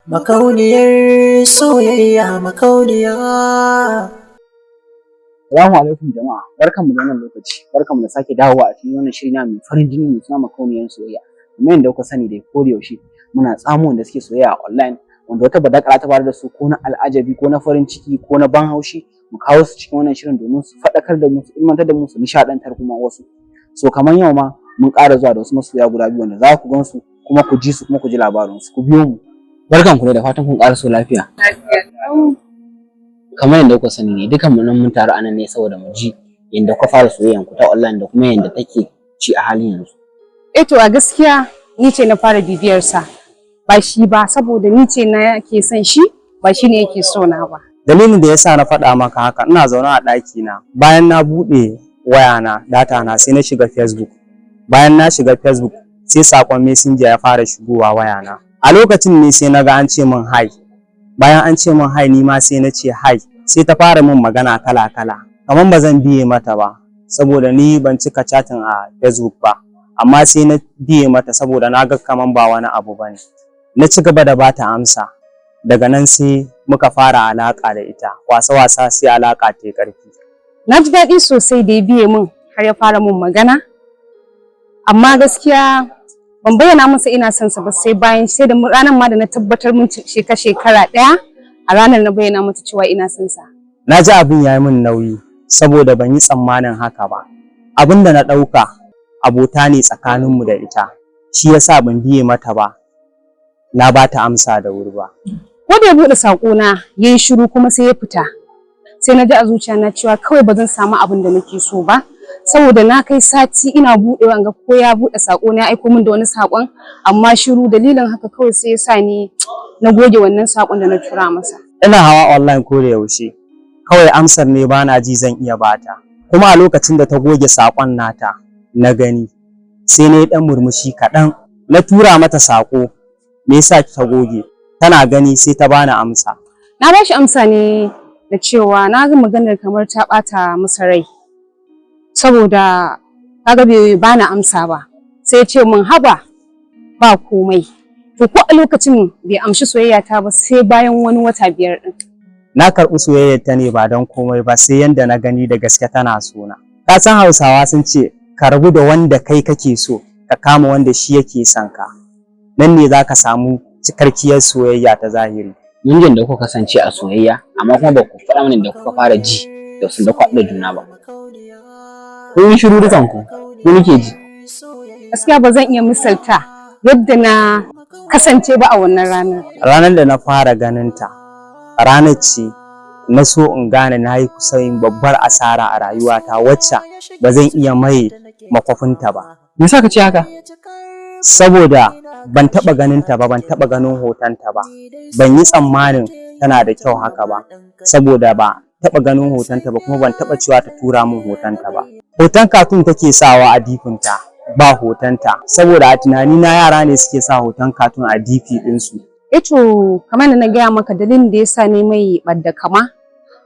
Makauniyar soyayya, makauniya. Salamu alaikum jama'a, barkanmu da wannan lokaci, barkanmu da sake dawowa a cikin wannan shiri na mai farin jini mai suna Makauniyar Soyayya. Kamar yadda kuka sani dai, ko da yaushe muna tsamo wanda suke soyayya a online, wanda wata badakala ta faru da su, ko na al'ajabi, ko na farin ciki, ko na ban haushi, mu kawo su cikin wannan shirin domin su faɗakar da mu, su ilmantar da mu, su nishaɗantar kuma wasu. So kamar yau ma mun ƙara zuwa da wasu masoya guda biyu wanda za ku gan su kuma ku ji su kuma ku ji labarinsu. Ku biyo mu. Barkanku da fatan kun ƙara so lafiya. Kamar yadda kuka sani ne, dukan mu nan mun taru anan ne saboda mu ji yadda kuka fara soyayyan ku ta online da kuma yadda take ci a halin yanzu. Eh to, a gaskiya ni ce na fara bibiyar sa, ba shi ba, saboda ni ce na ke son shi, ba shi ne yake so na ba. Dalilin da yasa na faɗa maka haka, ina zaune a ɗaki na, bayan na buɗe wayana, data na, sai na shiga Facebook. Bayan na shiga Facebook, sai sakon Messenger ya fara shigowa wayana. A lokacin ne sai na ga an ce min "Hi". Bayan an ce min "Hi", ni ma sai na ce "Hi". Sai ta fara min magana kala kala, kamar ba zan biye mata ba, saboda ni ban cika chatting a Facebook ba. Amma sai na biye mata saboda na ga kaman ba wani abu bane. Na ci gaba da bata amsa. Daga nan sai muka fara alaƙa da ita, wasa wasa sai alaƙa ta yi ƙarfi. Na ji daɗi sosai da ya biye min har ya fara min magana. Amma gaskiya ban bayyana masa ina son sa ba sai bayan, sai da ranar ma da na tabbatar mun shekara ɗaya, a ranar na bayyana mata cewa ina son sa. Na ji abin ya yi min nauyi saboda ban yi tsammanin haka ba. Abin da na ɗauka abota ne tsakaninmu da ita, shi yasa ban biye mata ba, na ba ta amsa da wuri ba. Ko da ya buɗe saƙona ya yi shiru kuma sai ya fita. Sai na ji a zuciya na cewa kawai ba zan samu abin da nake so ba. Saboda na kai sati ina buɗewa in ga ko ya buɗe saƙo na, ya aiko min da wani saƙon, amma shiru. Dalilin haka kawai sai ya sa ni na goge wannan saƙon da na tura masa. Ina hawa online ko da yaushe, kawai amsar ne bana ji zan iya bata. Kuma a lokacin da ta goge saƙon nata na gani, sai na yi ɗan murmushi kaɗan. Na tura mata saƙo, "Me yasa ta goge?" Tana gani sai ta bani amsa. Na ba shi amsa ne da cewa na ga maganar kamar ta ɓata masa rai. Saboda kaga bai bani amsa ba. Sai ya ce min, "Haba, ba komai." To ko a lokacin bai amshi soyayya ta ba sai bayan wani wata 5 ɗin. Na karɓi soyayyar ta ne ba don komai ba, sai yanda na gani da gaske tana sona. Ka san Hausawa sun ce ka rabu da wanda kai kake so, ka kama wanda shi yake son ka. Nan ne za ka samu cikakkiyar soyayya ta zahiri. Mun ji da kuka kasance a soyayya, amma kuma ba ku faɗa mana da kuka fara ji da sun da ku da juna ba. Kun yi shiru dukanku, ku nake ji. Gaskiya ba zan iya misalta yadda na kasance ba a wannan ranar. Ranar da na fara ganin ta, ranar ce na so in gane na yi kusa yin babbar asara a rayuwata wacce ba zan iya maye makwafinta ba. Me yasa ka ce haka? Saboda ban taɓa ganin ta ba, ban taɓa ganin hotonta ba. Ban yi tsammanin tana da kyau haka ba, saboda ba taɓa ganin hotonta ba, kuma ban taɓa cewa ta tura min hotonta ba. Hoton cartoon take sawa a DP ɗinta, ba hotonta, saboda a tunanina yara ne suke sa hoton cartoon a DP ɗinsu. Eh to, kamar da na gaya maka, dalilin da yasa ne mai ɓadda kama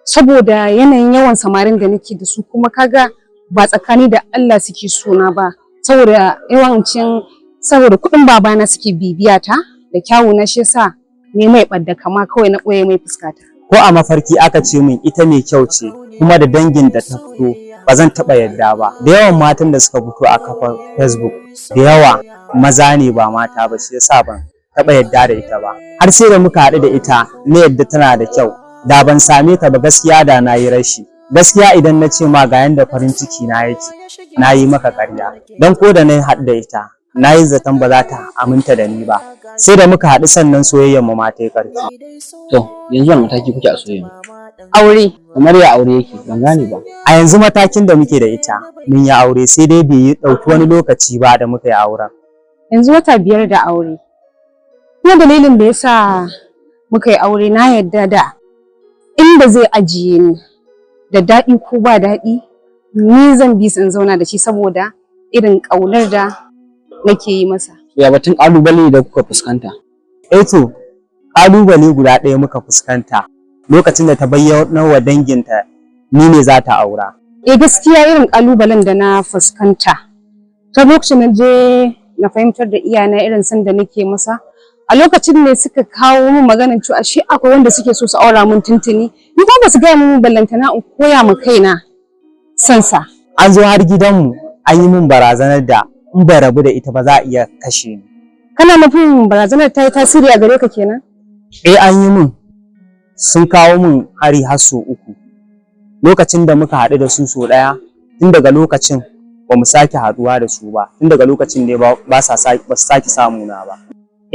saboda yanayin yawan samarin da nake da su, kuma kaga ba tsakani da Allah suke sona ba, saboda yawancin saboda kuɗin babana suke bibiya ta da kyawu na, shi yasa ne mai ɓadda kama, kawai na ɓoye mai fuskata. Ko a mafarki aka ce min ita mai kyau ce kuma da dangin da ta fito, ba zan taɓa yadda ba. Da yawan matan da suka fito a kafar Facebook, da yawa maza ne ba mata ba, shi yasa ban taɓa yadda da ita ba. Har sai da muka haɗu da ita na yadda tana da kyau. Da ban same ta ba, gaskiya da na yi rashi. Gaskiya idan na ce ma ga yanda farin ciki na yake, na yi maka ƙarya. Don ko da na haɗu da ita, na yi zaton ba za ta aminta da ni ba. Sai da muka haɗu sannan soyayyar mu ma ta yi ƙarfi. To, yanzu wani mataki kuke a soyayya? Aure. Kamar ya aure yake? Ban gane ba. A yanzu matakin da muke da ita, mun yi aure, sai dai bai yi ɗauki wani lokaci ba da muka yi auren. Yanzu wata 5 da aure. Kuma dalilin da yasa muka yi aure, na yadda da inda zai ajiye ni, da daɗi ko ba daɗi, ni zan bi su in zauna da shi, saboda irin ƙaunar da nake yi masa. Ya batun ƙalubale da kuka fuskanta? Eh to, ƙalubale guda ɗaya muka fuskanta lokacin da ta bayyana wa danginta ni ne za ta aura. Eh, gaskiya irin ƙalubalen da na fuskanta ta lokacin na je na fahimtar da iyana irin son da nake masa. A lokacin ne suka kawo min maganar cewa ashe akwai wanda suke so su aura mun tuntuni. Ni kuma ba su gaya mun ballantana in koya ma kaina sansa. An zo har gidanmu an yi min barazanar da in ban rabu da ita ba za a iya kashe ni. Kana nufin barazanar ta yi tasiri a gare ka kenan? Eh, an yi min. Sun kawo min hari har sau 3. Lokacin da muka haɗu da su sau ɗaya, tun daga lokacin ba mu sake haɗuwa da su ba, tun daga lokacin ne ba su sake samu na ba.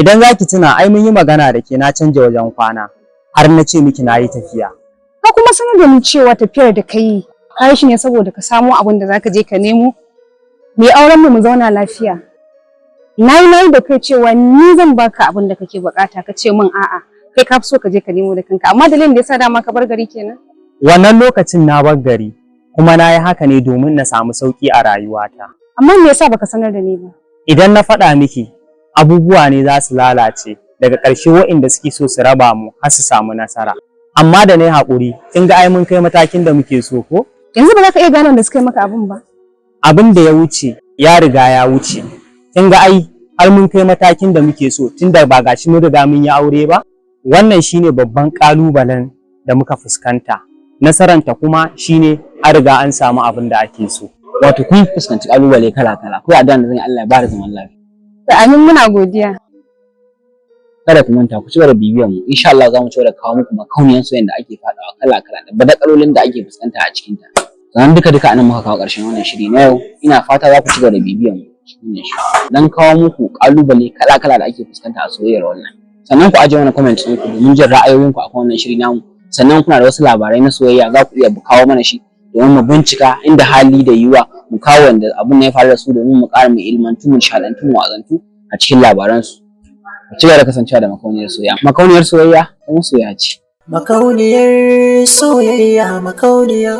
Idan za ki tuna, ai mun yi magana da ke, na canja wajen kwana, har na ce miki na yi tafiya. Ka kuma sanar da ni cewa tafiyar da kai ka yi shi ne saboda ka samo abin da zaka je ka nemo mai auren mu mu zauna lafiya. Nayi da kai cewa ni zan baka abin da kake bukata, ka ce min a'a, kai ka fi so ka je ka nemo da kanka. Amma dalilin da yasa dama ka bar gari kenan. Wannan lokacin na bar gari, kuma na yi haka ne domin na samu sauƙi a rayuwata. Amma me yasa baka sanar da ni ba? Idan na faɗa miki, abubuwa ne za su lalace, daga ƙarshe waɗanda suke so su raba mu har su samu nasara. Amma da na yi haƙuri, kin ga ai mun kai matakin da muke so, ko? Yanzu ba za ka iya gane wanda suka yi maka abin ba? Abin da ya wuce ya riga ya wuce. Kin ga ai har mun kai matakin da muke so, tunda ba gashi mun riga mun yi aure ba. Wannan shine babban ƙalubalen da muka fuskanta. Nasaranta kuma shine an riga an samu abin da ake so. Wato kun fuskanci kalubale kala kala. Ko addu'a da zan yi, Allah ya bada zaman lafiya. To, amin, muna godiya. Kada ku manta ku ci gaba da bibiyar mu. Insha Allah za mu ci gaba da kawo muku makauniyan soyayya da ake fadawa kala kala da badakalolin da ake fuskanta a cikin ta. Sannan duka duka anan muka kawo ƙarshen wannan shiri na yau. Ina fata za ku ci gaba da bibiyar mu cikin wannan shiri dan kawo muku kalubale kala kala da ake fuskanta a soyayyar wannan. Sannan ku ajiye mana comment ɗinku domin jin ra'ayoyinku akan wannan shiri namu. Sannan kuna da wasu labarai na soyayya, za ku iya kawo mana shi domin mu bincika, inda hali da yiwuwa mu kawo wanda abun ya faru da su, domin mu ƙara mu ilmantu, mu nishaɗantu, mu wa'azantu a cikin labaransu. Ku ci gaba da kasancewa da Makauniyar Soyayya. Makauniyar Soyayya ta masoya ce. Makauniyar soyayya, makauniya.